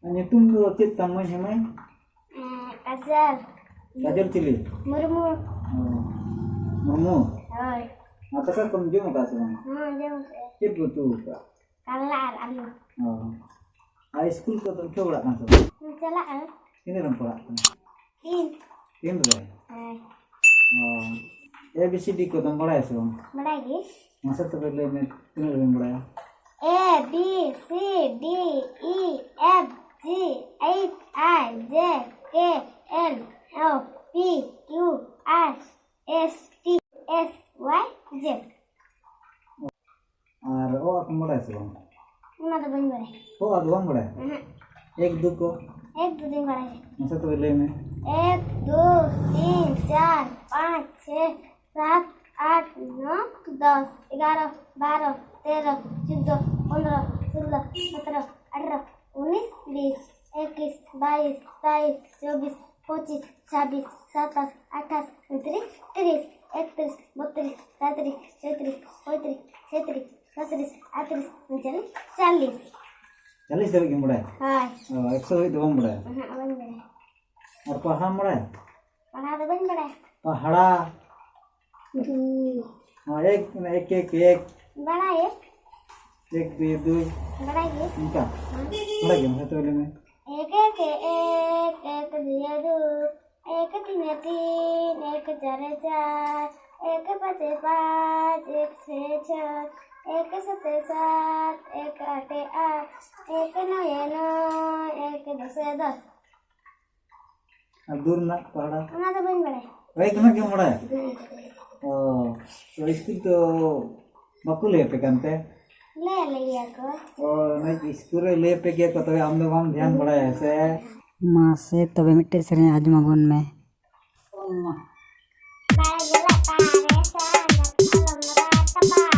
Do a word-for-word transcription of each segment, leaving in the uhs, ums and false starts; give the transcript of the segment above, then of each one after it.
ᱧᱩᱛᱩᱢ ᱫᱚ ᱪᱮᱫ ᱛᱟᱢ, ᱢᱟᱹᱭ ᱦᱮᱢᱟᱭ? ᱮᱸ, ᱠᱟᱡᱚᱞ᱾ ᱠᱟᱡᱚᱞ ᱪᱤᱞᱤ? ᱢᱩᱨᱢᱩ᱾ ᱚ, ᱢᱩᱨᱢᱩ? ᱦᱳᱭ᱾ ᱟᱨ ᱫᱟᱠᱟ ᱠᱚᱢ ᱡᱚᱢ ᱟᱠᱟᱫᱟ ᱥᱮ ᱵᱟᱝ? ᱦᱚᱸ, ᱡᱚᱢ ᱠᱮᱫ᱾ ᱪᱮᱫ ᱯᱮ ᱩᱛᱩ ᱟᱠᱟᱫᱟ? ᱠᱟᱨᱞᱟ ᱟᱨ ᱟᱹᱞᱩ᱾ ᱚ᱾ ᱟᱨ ᱥᱠᱩᱞ ᱠᱚᱫᱚᱢ ᱪᱟᱞᱟᱜ ᱠᱟᱱᱟ ᱥᱮ ᱵᱟᱝ? ᱦᱚᱸ, ᱪᱟᱞᱟᱜ ᱠᱟᱱᱟ᱾ ᱛᱤᱱᱟᱹᱜ ᱨᱮᱢ ᱯᱟᱲᱦᱟᱜ ᱠᱟᱱᱟ? ᱛᱤᱱ᱾ ᱛᱤᱱ ᱨᱮ? ᱦᱮᱸ᱾ ᱚ᱾ A B C D ᱠᱚᱫᱚᱢ ᱵᱟᱲᱟᱭᱟ ᱥᱮ ᱵᱟᱝ? ᱵᱟᱲᱟᱭ ᱜᱮ᱾ ᱢᱟᱥᱮ ᱛᱚᱵᱮ ᱞᱟᱹᱭ ᱢᱮ, ᱛᱤᱱᱟᱹᱜ ᱨᱮᱢ ᱵᱟᱲᱟᱭᱟ? A B C D E F G H I J K L M N O P Q R S T S Y Z. ᱟᱨ ᱚ ᱟ ᱠᱚᱢ ᱵᱟᱲᱟᱭᱟ ᱥᱮ ᱵᱟᱝ? ᱚᱱᱟ ᱫᱚ ᱵᱟᱹᱧ ᱵᱟᱲᱟᱭᱟ᱾ ᱚ ᱟ ᱫᱚ ᱵᱟᱢ ᱵᱟᱲᱟᱭᱟ? ᱩᱦᱩᱸ᱾ ᱮᱠ ᱫᱩ ᱠᱚ? ᱮᱠ ᱫᱩ ᱫᱩᱧ ᱵᱟᱲᱟᱭᱟ᱾ ᱢᱟᱥᱮ ᱛᱚᱵᱮ ᱞᱟᱹᱭ ᱢᱮ᱾ ᱮᱠ, ᱫᱩ, ᱛᱤᱱ, ᱪᱟᱨ, ᱯᱟᱸᱪ, ᱪᱷᱮ, ᱥᱟᱛ, ᱟᱴ, ᱱᱚ, ᱫᱚᱥ, ᱮᱜᱟᱨᱚ, ᱵᱟᱨᱚ, ᱛᱮᱨᱚ, ᱪᱳᱫᱽᱫᱚ, ᱯᱚᱱᱨᱚ, ᱥᱳᱞᱞᱳ, ᱥᱚᱛᱨᱚ, ᱟᱴᱷᱨᱚ, ᱩᱱᱤᱥ, ᱵᱤᱥ, ᱮᱠᱩᱥ, ᱵᱟᱭᱤᱥ, ᱛᱮᱭᱤᱥ, ᱪᱚᱵᱵᱤᱥ, ᱯᱚᱸᱪᱤᱥ, ᱪᱷᱟᱵᱵᱤᱥ, ᱥᱟᱛᱟᱥ, ᱟᱴᱷᱟᱥ, ᱩᱱᱛᱨᱤᱥ, ᱛᱤᱨᱤᱥ, ᱮᱠᱛᱨᱤᱥ, ᱵᱚᱛᱛᱨᱤᱥ, ᱛᱮᱛᱨᱤᱥ, ᱪᱳᱭᱛᱨᱤᱥ, ᱯᱚᱸᱭᱛᱨᱤᱥ, ᱪᱷᱮᱛᱨᱤᱥ, ᱥᱟᱛᱛᱨᱤᱥ, ᱟᱴᱛᱨᱤᱥ, ᱩᱱᱪᱟᱞᱞᱤᱥ, ᱪᱚᱞᱞᱤᱥ᱾ ᱪᱚᱞᱞᱤᱥ ᱫᱷᱟᱹᱵᱤᱡ ᱜᱮᱢ ᱵᱟᱲᱟᱭᱟ? ᱦᱳᱭ᱾ ᱚ, ᱮᱠᱥᱚ ᱫᱷᱟᱹᱵᱤᱡ ᱫᱚ ᱵᱟᱢ ᱵᱟᱲᱟᱭᱟ? ᱚᱦᱚᱸ, ᱵᱟᱹᱧ ᱵᱟᱲᱟᱭᱟ᱾ ᱟᱨ ᱯᱟᱲᱦᱟᱣ ᱮᱢ ᱵᱟᱲᱟᱭᱟ? ᱯᱟᱲᱦᱟᱣ ᱫᱚ ᱵᱟᱹᱧ ᱵᱟᱲᱟᱭᱟ᱾ ᱯᱟᱦᱲᱟ᱾ ᱫᱩ᱾ ᱦᱚᱸ, ᱮᱠ, ᱢᱟᱱᱮ ᱮᱠ, ᱮᱠ, ᱮᱠ᱾ ᱵᱟᱲᱟᱭᱟᱹᱧ᱾ ᱮᱠ, ᱫᱩᱭ, ᱫᱩᱭ᱾ ᱵᱟᱲᱟᱭ ᱜᱮ᱾ ᱚᱱᱠᱟ? ᱦᱮᱸ᱾ ᱵᱟᱲᱟᱭ ᱜᱮᱭᱟᱢ? ᱦᱮᱸ, ᱛᱚᱵᱮ ᱞᱟᱹᱭ ᱢᱮ᱾ ᱮᱠ ᱮᱠᱮ ᱮᱠ, ᱮᱠ ᱫᱩᱭᱮ ᱫᱩᱭ, ᱮᱠ ᱛᱤᱱᱮ ᱛᱤᱱ, ᱮᱠ ᱪᱟᱨᱮ ᱪᱟᱨ, ᱮᱠ ᱯᱟᱸᱪᱮ ᱯᱟᱸᱪ, ᱮᱠ ᱪᱷᱚᱭᱮ ᱪᱷᱚᱭ, ᱮᱠ ᱥᱟᱛᱮ ᱥᱟᱛ, ᱮᱠ ᱟᱴᱮ ᱟᱴ, ᱮᱠ ᱱᱚᱭᱮ ᱱᱚᱭ, ᱮᱠ ᱫᱚᱥᱮ ᱫᱚᱥ᱾ ᱟᱨ ᱫᱩ ᱨᱮᱱᱟᱜ ᱯᱟᱦᱲᱟ? ᱚᱱᱟ ᱫᱚ ᱵᱟᱹᱧ ᱵᱟᱲᱟᱭᱟ᱾ ᱮᱠ ᱨᱮᱱᱟᱜ ᱜᱮᱢ ᱵᱟᱲᱟᱭᱟ? ᱦᱮᱸ᱾ ᱚ, ᱛᱚ ᱥᱠᱩᱞ ᱫᱚ ᱵᱟᱠᱚ ᱞᱟᱹᱭ ᱟᱯᱮ ᱠᱟᱱ ᱛᱮ? ᱞᱟᱹᱭ ᱟᱞᱮ ᱜᱮᱭᱟ ᱠᱚ᱾ ᱚ, ᱚᱱᱟ ᱥᱠᱩᱞ ᱨᱮ ᱞᱟᱹᱭ ᱟᱯᱮ ᱜᱮᱭᱟ ᱠᱚ, ᱛᱚᱵᱮ ᱟᱢ ᱫᱚ ᱵᱟᱢ ᱫᱷᱮᱭᱟᱱ ᱵᱟᱲᱟᱭᱟ ᱥᱮ? ᱢᱟᱥᱮ ᱛᱚᱵᱮ ᱢᱤᱫᱴᱮᱡ ᱥᱮᱨᱮᱧ ᱟᱸᱡᱚᱢ ᱟᱵᱚᱱ ᱢᱮ᱾ ᱚ, ᱢᱟ᱾ ᱵᱟᱭ ᱜᱮᱞᱟᱜ ᱛᱟᱨᱮ ᱥᱟᱱ ᱟᱞᱚᱢ ᱨᱟᱜ ᱛᱟᱯᱟᱜ᱾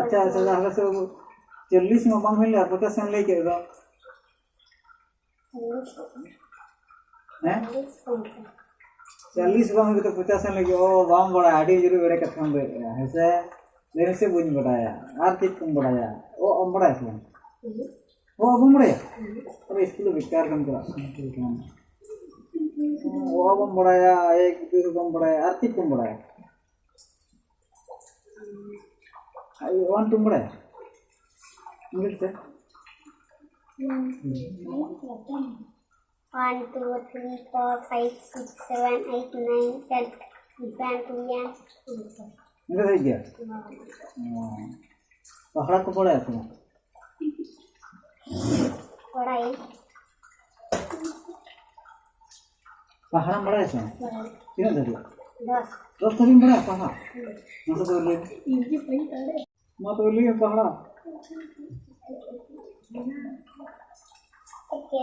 ᱟᱪᱪᱷᱟ, ᱟᱪᱪᱷᱟ, ᱟᱪᱪᱷᱟ, ᱦᱟᱯᱮ ᱥᱮ ᱵᱟᱹᱵᱩ, ᱪᱚᱞᱞᱤᱥ ᱢᱟ ᱵᱟᱝ ᱦᱩᱭ ᱞᱮᱱᱟ, ᱯᱚᱪᱟᱥ ᱮᱢ ᱞᱟᱹᱭ ᱠᱮᱫ ᱫᱚ᱾ ᱦᱮᱸ? ᱪᱚᱞᱞᱤᱥ ᱵᱟᱝ ᱦᱩᱭ ᱠᱟᱛᱮ ᱯᱚᱪᱟᱥ ᱮᱢ ᱞᱟᱹᱭ ᱠᱮᱫ, ᱚ, ᱵᱟᱢ ᱵᱟᱲᱟᱭᱟ, ᱟᱹᱰᱤ ᱡᱳᱨ ᱮᱲᱮ ᱠᱟᱛᱷᱟᱢ ᱞᱟᱹᱭᱮᱫᱼᱟ, ᱦᱮᱸ ᱥᱮ? ᱞᱟᱹᱭ ᱢᱮᱥᱮ, ᱵᱟᱹᱧ ᱵᱟᱲᱟᱭᱟ᱾ ᱟᱨ ᱪᱮᱫ ᱠᱚᱢ ᱵᱟᱲᱟᱭᱟ? ᱚ, ᱚᱢ ᱵᱟᱲᱟᱭᱟ ᱥᱮ ᱵᱟᱝ? ᱚ, ᱵᱟᱢ ᱵᱟᱲᱟᱭᱟ? ᱟᱨᱮ, ᱥᱠᱩᱞ ᱨᱮ ᱵᱮᱠᱟᱨ ᱜᱮᱢ ᱪᱟᱞᱟᱜ ᱠᱟᱱᱟ, ᱪᱮᱫ ᱞᱮᱠᱟ? ᱚ, ᱵᱟᱢ ᱵᱟᱲᱟᱭᱟ, ᱮᱠ, ᱫᱩᱭ ᱵᱟᱢ ᱵᱟᱲᱟᱭᱟ, ᱟᱨ ᱪᱮᱫ ᱠᱚᱢ ᱵᱟᱲᱟᱭᱟ? ᱟᱭ, ᱚᱣᱟᱱ ᱴᱩᱢ ᱵᱟᱲᱟᱭᱟ? ᱤᱝᱞᱤᱥ ᱛᱮ? One, two, three, four, five, six, seven, eight, nine, ten, eleven, twelve. ᱤᱱᱠᱟᱹ ᱫᱷᱟᱹᱵᱤᱡ ᱜᱮ? ᱚ᱾ ᱯᱟᱦᱲᱟ ᱠᱚ ᱵᱟᱲᱟᱭᱟ ᱥᱮ ᱵᱟᱝ? ᱵᱟᱲᱟᱭ᱾ ᱯᱟᱦᱲᱟᱢ ᱵᱟᱲᱟᱭᱟ ᱥᱮ ᱵᱟᱝ? ᱵᱟᱲᱟᱭ᱾ ᱛᱤᱱᱟᱹᱜ ᱫᱷᱟᱹᱵᱤᱡ? ᱫᱚᱥ᱾ ᱫᱚᱥ ᱫᱷᱟᱹᱵᱤᱡ ᱵᱟᱲᱟᱭᱟ ᱯᱟᱦᱲᱟ? ᱦᱩᱸ᱾ ᱢᱟ ᱛᱚᱵᱮ ᱞᱟᱹᱭ ᱢᱮ᱾ ᱤᱧ ᱜᱮ ᱵᱟᱹᱧ ᱵᱟᱲᱟᱭᱟ᱾ ᱢᱟ ᱛᱚᱵᱮ ᱞᱟᱹᱭ ᱢᱮ ᱯᱟᱦᱲᱟ᱾ ᱳᱠᱮ᱾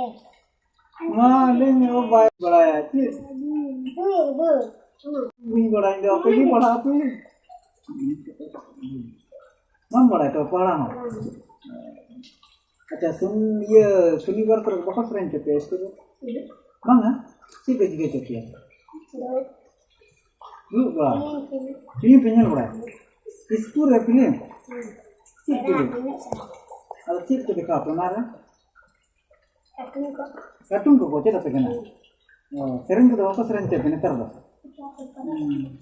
ᱢᱟ ᱞᱟᱹᱭ ᱢᱮ, ᱚ ᱵᱟᱭ ᱵᱟᱲᱟᱭᱟ ᱪᱮᱫ? ᱦᱩᱸ, ᱦᱩᱸ, ᱦᱩᱸ᱾ ᱵᱟᱹᱧ ᱵᱟᱲᱟᱭᱟ, ᱤᱧ ᱫᱚ ᱟᱯᱮ ᱜᱮ ᱯᱟᱲᱦᱟᱜ ᱟᱯᱮ᱾ ᱵᱟᱢ ᱵᱟᱲᱟᱭᱟ ᱛᱚ ᱯᱟᱲᱦᱟᱣ ᱦᱚᱸ? ᱟᱪᱪᱷᱟ, ᱥᱩᱱ-, ᱤᱭᱟᱹ, ᱥᱚᱱᱤᱵᱟᱨ ᱠᱚᱨᱮ ᱵᱟᱠᱚ ᱥᱮᱨᱮᱧ ᱦᱚᱪᱚ ᱯᱮᱭᱟ ᱥᱠᱩᱞ ᱨᱮ? ᱵᱟᱝᱟ? ᱪᱮᱫ ᱯᱮ ᱪᱤᱠᱟᱹ ᱦᱚᱪᱚ ᱯᱮᱭᱟ? ᱫᱩᱲᱩᱵ ᱵᱟᱲᱟ᱾ ᱯᱷᱤᱞᱢ ᱯᱮ ᱧᱮᱞ ᱵᱟᱲᱟᱭᱟ? ᱥᱠᱩᱞ ᱨᱮ ᱯᱷᱤᱞᱢ? ᱪᱮᱫ ᱯᱷᱤᱞᱢ? ᱟᱫᱚ ᱪᱮᱫ ᱠᱚ ᱫᱮᱠᱷᱟᱣ ᱯᱮ ᱚᱱᱟ ᱨᱮ? ᱠᱟᱨᱴᱩᱱ ᱠᱚ᱾ ᱠᱟᱨᱴᱩᱱ ᱠᱚᱠᱚ ᱪᱮᱫ ᱟᱯᱮ ᱠᱟᱱᱟ? ᱚ, ᱥᱮᱨᱮᱧ ᱠᱚᱫᱚ ᱵᱟᱠᱚ ᱥᱮᱨᱮᱧ ᱦᱚᱪᱚ ᱯᱮ ᱱᱮᱛᱟᱨ ᱫᱚ? ᱦᱩᱸ᱾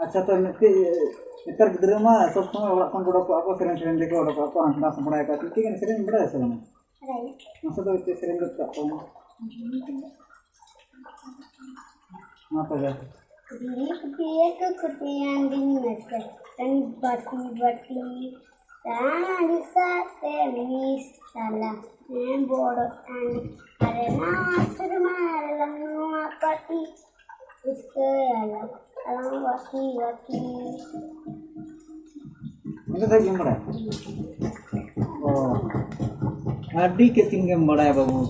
ᱟᱪᱪᱷᱟ, ᱛᱚ ᱢᱤᱫᱴᱤᱡ, ᱱᱮᱛᱟᱨ ᱜᱤᱫᱽᱨᱟᱹ ᱢᱟ ᱥᱚᱵᱽ ᱥᱚᱢᱚᱭ ᱚᱲᱟᱜ ᱠᱷᱚᱱ ᱠᱚ ᱚᱰᱚᱠᱚᱜᱼᱟ ᱠᱚ, ᱥᱮᱨᱮᱧ ᱥᱮᱨᱮᱧ ᱛᱮᱠᱚ ᱚᱰᱚᱠᱚᱜᱼᱟ ᱠᱚ, ᱦᱟᱱᱟ ᱱᱟᱣᱟ ᱥᱟᱯᱲᱟᱣ ᱟᱠᱟᱫ᱾ ᱪᱮᱫ ᱠᱟᱱᱟ ᱥᱮᱨᱮᱧ ᱵᱟᱲᱟᱭᱟ ᱥᱮ ᱵᱟᱝᱟ? ᱵᱟᱲᱟᱭ᱾ ᱢᱟᱥᱮ ᱛᱚᱵᱮ ᱪᱮᱫ ᱥᱮᱨᱮᱧ ᱫᱚ ᱠᱟᱜ ᱛᱟᱵᱚᱱᱟ? ᱢᱟ ᱛᱚᱵᱮ᱾ ᱵᱤᱨᱤᱫ ᱵᱤᱨᱤᱫ ᱠᱚ ᱠᱷᱩᱛᱤᱭᱟᱱ ᱫᱤᱱ ᱢᱮᱥᱮ, ᱛᱟᱹᱱᱤ ᱵᱟᱹᱴᱤ ᱵᱟᱹᱴᱤ, ᱛᱟᱹᱱᱤ ᱥᱟᱛᱮ ᱢᱤᱥ ᱛᱟᱞᱟ, ᱦᱮᱸ ᱵᱚᱲᱚ ᱛᱟᱹᱱᱤ, ᱟᱨᱮ ᱱᱟᱣᱟ ᱥᱮᱨᱢᱟ ᱨᱮ ᱞᱟᱝ ᱱᱚᱣᱟ ᱯᱟᱹᱴᱤ, ᱨᱟᱹᱥᱠᱟᱹᱭᱟᱞᱟᱝ ᱟᱞᱟᱝ ᱵᱟᱹᱴᱤ ᱵᱟᱹᱴᱤ᱾ ᱚᱸᱰᱮ ᱫᱚ ᱡᱚᱢ ᱵᱟᱲᱟᱭᱟ? ᱚ, ᱟᱹᱰᱤ ᱠᱟᱹᱴᱤᱡ ᱜᱮᱢ ᱵᱟᱲᱟᱭᱟ ᱵᱟᱹᱵᱩ᱾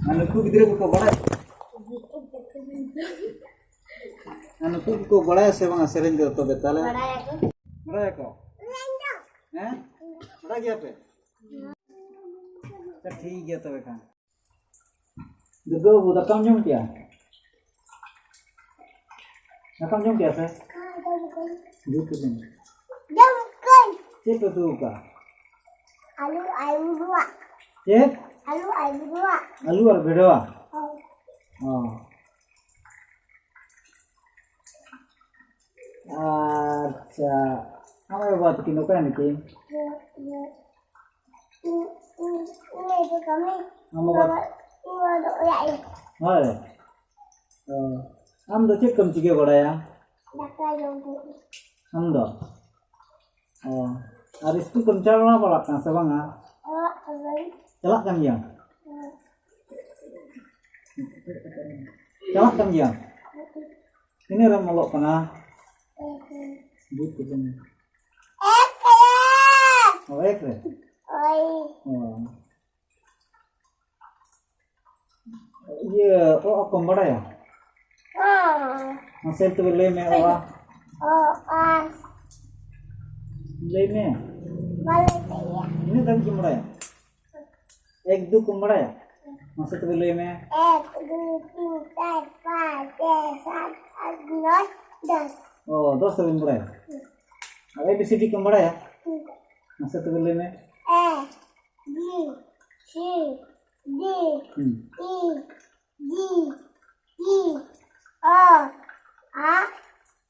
ᱟᱨ ᱱᱩᱠᱩ ᱜᱤᱫᱽᱨᱟᱹ ᱠᱚᱠᱚ ᱵᱟᱲᱟᱭᱟ? ᱟᱨ ᱱᱩᱠᱩ ᱠᱚᱠᱚ ᱵᱟᱲᱟᱭᱟ ᱥᱮ ᱵᱟᱝᱟ ᱥᱮᱨᱮᱧ ᱫᱚ ᱛᱚᱵᱮ ᱛᱟᱦᱞᱮ? ᱵᱟᱲᱟᱭᱟᱠᱚ᱾ ᱵᱟᱲᱟᱭᱟᱠᱚ? ᱦᱮᱸ? ᱵᱟᱲᱟᱭ ᱜᱮᱭᱟ ᱯᱮ? ᱟᱪᱪᱷᱟ, ᱴᱷᱤᱠ ᱜᱮᱭᱟ ᱛᱚᱵᱮ ᱠᱷᱟᱱ᱾ ᱫᱩᱨᱜᱟᱹ ᱵᱟᱹᱵᱩ, ᱫᱟᱠᱟᱢ ᱡᱚᱢ ᱠᱮᱜᱼᱟ? ᱫᱟᱠᱟᱢ ᱡᱚᱢ ᱠᱮᱜᱼᱟ ᱥᱮ? ᱡᱩᱛ ᱠᱟᱛᱮ᱾ ᱡᱚᱢ ᱠᱟᱹᱧ᱾ ᱪᱮᱫ ᱯᱮ ᱩᱛᱩ ᱟᱠᱟᱜᱼᱟ? ᱟᱞᱩ ᱟᱨ ᱵᱷᱮᱰᱣᱟ᱾ ᱪᱮᱫ? ᱟᱞᱩ ᱟᱨ ᱵᱷᱮᱰᱣᱟ᱾ ᱟᱞᱩ ᱟᱨ ᱵᱷᱮᱰᱣᱟ? ᱦᱳᱭ᱾ ᱚ᱾ ᱟᱪᱪᱷᱟ, ᱟᱢ ᱟᱭᱳ ᱵᱟᱵᱟ ᱛᱟᱹᱠᱤᱱ ᱫᱚ ᱚᱠᱟᱭ ᱱᱟᱠᱤᱱ? ᱤᱧ, ᱤᱧ, ᱤᱧ ᱟᱭᱳ ᱫᱚ ᱠᱟᱹᱢᱤ᱾ ᱟᱢ ᱵᱟᱵᱟ, ᱵᱟᱵᱟ᱾ ᱤᱧ ᱫᱚ ᱚᱲᱟᱜ ᱨᱮ᱾ ᱦᱳᱭ᱾ ᱚ, ᱟᱢ ᱫᱚ ᱪᱮᱫ ᱠᱚᱢ ᱪᱤᱠᱟᱹ ᱵᱟᱲᱟᱭᱟ? ᱫᱟᱠᱟ ᱡᱚᱢ ᱠᱮᱫ᱾ ᱟᱢ ᱫᱚ? ᱚ, ᱟᱨ ᱤᱥᱠᱩᱞ ᱠᱚᱢ ᱪᱟᱞᱟᱣ ᱵᱟᱲᱟᱜ ᱠᱟᱱᱟ ᱥᱮ ᱵᱟᱝᱟ? ᱚᱲᱟᱜ ᱨᱮ᱾ ᱪᱟᱞᱟᱜ ᱠᱟᱱ ᱜᱮᱭᱟᱢ? ᱦᱮᱸ᱾ ᱪᱟᱞᱟᱜ ᱠᱟᱱ ᱜᱮᱭᱟᱢ? ᱛᱤᱱᱟᱹᱜ ᱨᱮᱢ ᱚᱞᱚᱜ ᱠᱟᱱᱟ? ᱮᱠ ᱨᱮ᱾ ᱵᱩᱡᱽ ᱠᱮᱫᱟᱹᱧ᱾ ᱮᱠ ᱨᱮ᱾ ᱚ, ᱮᱠ ᱨᱮ? ᱦᱳᱭ᱾ ᱚ᱾ ᱤᱭᱟᱹ, ᱚ, ᱚ ᱠᱚᱢ ᱵᱟᱲᱟᱭᱟ? ᱦᱮᱸ᱾ ᱢᱟᱥᱮ ᱛᱚᱵᱮ ᱞᱟᱹᱭ ᱢᱮ, ᱚ, ᱟ᱾ ᱚ, ᱟ᱾ ᱞᱟᱹᱭ ᱢᱮ᱾ ᱵᱟᱞᱮ ᱞᱟᱹᱭᱟ᱾ ᱛᱤᱱᱟᱹᱜ ᱫᱷᱟᱹᱵᱤᱡ ᱮᱢ ᱵᱟᱲᱟᱭᱟ? ᱮᱠ, ᱫᱩ ᱠᱚᱢ ᱵᱟᱲᱟᱭᱟ? ᱢᱟᱥᱮ ᱛᱚᱵᱮ ᱞᱟᱹᱭ ᱢᱮ᱾ ᱮᱠ, ᱫᱩᱭ, ᱛᱤᱱ, ᱪᱟᱨ, ᱯᱟᱸᱪ, ᱪᱷᱚᱭ, ᱥᱟᱛ, ᱟᱴ, ᱱᱚᱭ, ᱫᱚᱥ᱾ ᱚ, ᱫᱚᱥ ᱫᱷᱟᱹᱵᱤᱡ ᱮᱢ ᱵᱟᱲᱟᱭᱟ? ᱦᱩᱸ᱾ ᱟᱨ ᱮ ᱵᱤ ᱥᱤ ᱰᱤ ᱠᱚᱢ ᱵᱟᱲᱟᱭᱟ? ᱦᱩᱸ᱾ ᱢᱟᱥᱮ ᱛᱚᱵᱮ ᱞᱟᱹᱭ ᱢᱮ᱾ ᱮ, ᱵᱤ, ᱥᱤ, ᱰᱤ, ᱦᱩᱸ᱾ ᱤ, ᱡᱤ, ᱤ, ᱚ, ᱟ᱾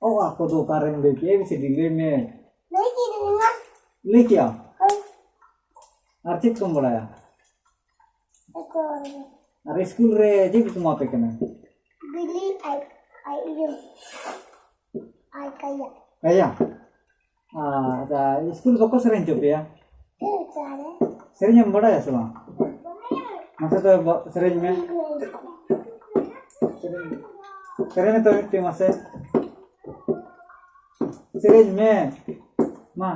ᱚ, ᱟ ᱠᱚᱫᱚ ᱚᱠᱟᱨᱮᱢ ᱞᱟᱹᱭ ᱠᱮᱜᱼᱟ? ᱮ ᱵᱤ ᱥᱤ ᱰᱤ ᱞᱟᱹᱭ ᱢᱮ᱾ ᱞᱟᱹᱭ ᱠᱮᱫᱟᱹᱧ ᱢᱟ᱾ ᱞᱟᱹᱭ ᱠᱮᱜᱼᱟᱢ? ᱦᱳᱭ᱾ ᱟᱨ ᱪᱮᱫ ᱠᱚᱢ ᱵᱟᱲᱟᱭᱟ? ᱚᱠᱚᱭ? ᱟᱨ ᱤᱥᱠᱩᱞ ᱨᱮ ᱪᱮᱫ ᱠᱚ ᱮᱢᱟ ᱯᱮ ᱠᱟᱱᱟ? ᱵᱤᱞᱤ ᱟᱨ, ᱟᱨ ᱤᱭᱟᱹ᱾ ᱟᱨ ᱠᱟᱭᱟ᱾ ᱠᱟᱭᱟ? ᱟᱪᱪᱷᱟ, ᱤᱥᱠᱩᱞ ᱵᱟᱠᱚ ᱥᱮᱨᱮᱧ ᱦᱚᱪᱚ ᱯᱮᱭᱟ? ᱪᱮᱫ ᱞᱮᱠᱟ ᱨᱮ? ᱥᱮᱨᱮᱧ ᱮᱢ ᱵᱟᱲᱟᱭᱟ ᱥᱮ ᱵᱟᱝ? ᱢᱟᱥᱮ ᱛᱚᱵᱮ ᱵᱟ-, ᱥᱮᱨᱮᱧ ᱢᱮ᱾ ᱥᱮᱨᱮᱧ ᱢᱮ ᱛᱚᱵᱮ ᱢᱤᱫᱴᱮᱱ ᱢᱟᱥᱮ᱾ ᱥᱮᱨᱮᱧ ᱢᱮ᱾ ᱢᱟ,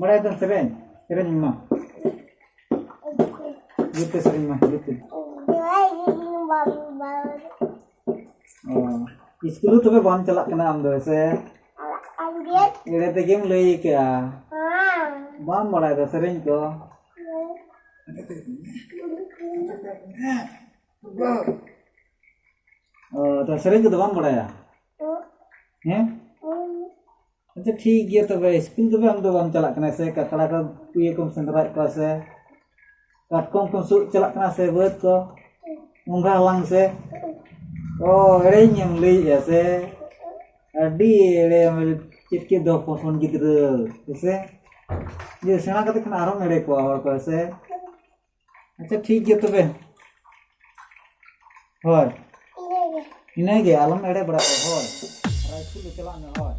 ᱵᱟᱲᱟᱭ ᱫᱚᱢ ᱥᱮᱨᱮᱧ? ᱥᱮᱨᱮᱧ ᱢᱮ ᱢᱟ᱾ ᱡᱩᱛ ᱛᱮ ᱥᱮᱨᱮᱧ ᱢᱮ, ᱡᱩᱛ ᱛᱮ᱾ ᱚ, ᱤᱥᱠᱩᱞ ᱦᱚᱸ ᱛᱚᱵᱮ ᱵᱟᱢ ᱪᱟᱞᱟᱜ ᱠᱟᱱᱟ ᱟᱢ ᱫᱚ, ᱦᱮᱸ ᱥᱮ? ᱮᱲᱮ ᱛᱮᱜᱮᱢ ᱞᱟᱹᱭ ᱠᱮᱜᱼᱟ᱾ ᱵᱟᱢ ᱵᱟᱲᱟᱭ ᱫᱚ ᱥᱮᱨᱮᱧ ᱠᱚ? ᱚ, ᱛᱚ ᱥᱮᱨᱮᱧ ᱠᱚᱫᱚ ᱵᱟᱢ ᱵᱟᱲᱟᱭᱟ? ᱦᱮᱸ? ᱟᱪᱪᱷᱟ, ᱴᱷᱤᱠ ᱜᱮᱭᱟ ᱛᱚᱵᱮ, ᱤᱥᱠᱩᱞ ᱛᱚᱵᱮ ᱟᱢ ᱫᱚ ᱵᱟᱢ ᱪᱟᱞᱟᱜ ᱠᱟᱱᱟ ᱥᱮ? ᱠᱟᱠᱲᱟ ᱠᱚ ᱤᱭᱟᱹ ᱠᱚᱢ ᱥᱮᱸᱫᱽᱨᱟᱭᱮᱫ ᱠᱚᱣᱟ ᱥᱮ? ᱠᱟᱴᱠᱚᱢ ᱠᱚᱢ ᱥᱩᱜ ᱪᱟᱞᱟᱜ ᱠᱟᱱᱟ ᱥᱮ ᱵᱟᱹᱫᱽ ᱠᱚ? ᱜᱚᱸᱜᱷᱟ ᱦᱟᱞᱟᱝ ᱥᱮ? ᱚ, ᱮᱲᱮᱧ ᱮᱢ ᱞᱟᱹᱭᱮᱜᱼᱟ ᱥᱮ? ᱟᱹᱰᱤ ᱮᱲᱮ, ᱪᱮᱫ ᱪᱮᱫ ᱫᱚ ᱦᱚᱯᱚᱱ ᱜᱤᱫᱽᱨᱟᱹ, ᱦᱮᱸᱥᱮ? ᱡᱮ ᱥᱮᱬᱟ ᱠᱟᱛᱮ ᱠᱷᱟᱱ ᱟᱨᱦᱚᱸᱢ ᱮᱲᱮ ᱠᱚᱣᱟ ᱦᱚᱲ ᱠᱚ, ᱦᱮᱸᱥᱮ? ᱟᱪᱪᱷᱟ, ᱴᱷᱤᱠ ᱜᱮᱭᱟ ᱛᱚᱵᱮ᱾ ᱦᱳᱭ᱾ ᱤᱱᱟᱹᱜᱮ, ᱟᱞᱚᱢ ᱮᱲᱮ ᱵᱟᱲᱟ ᱠᱚᱣᱟ᱾ ᱦᱳᱭ, ᱟᱨ ᱥᱠᱩᱞ ᱫᱚ ᱪᱟᱞᱟᱜ ᱢᱮ᱾ ᱦᱳᱭ᱾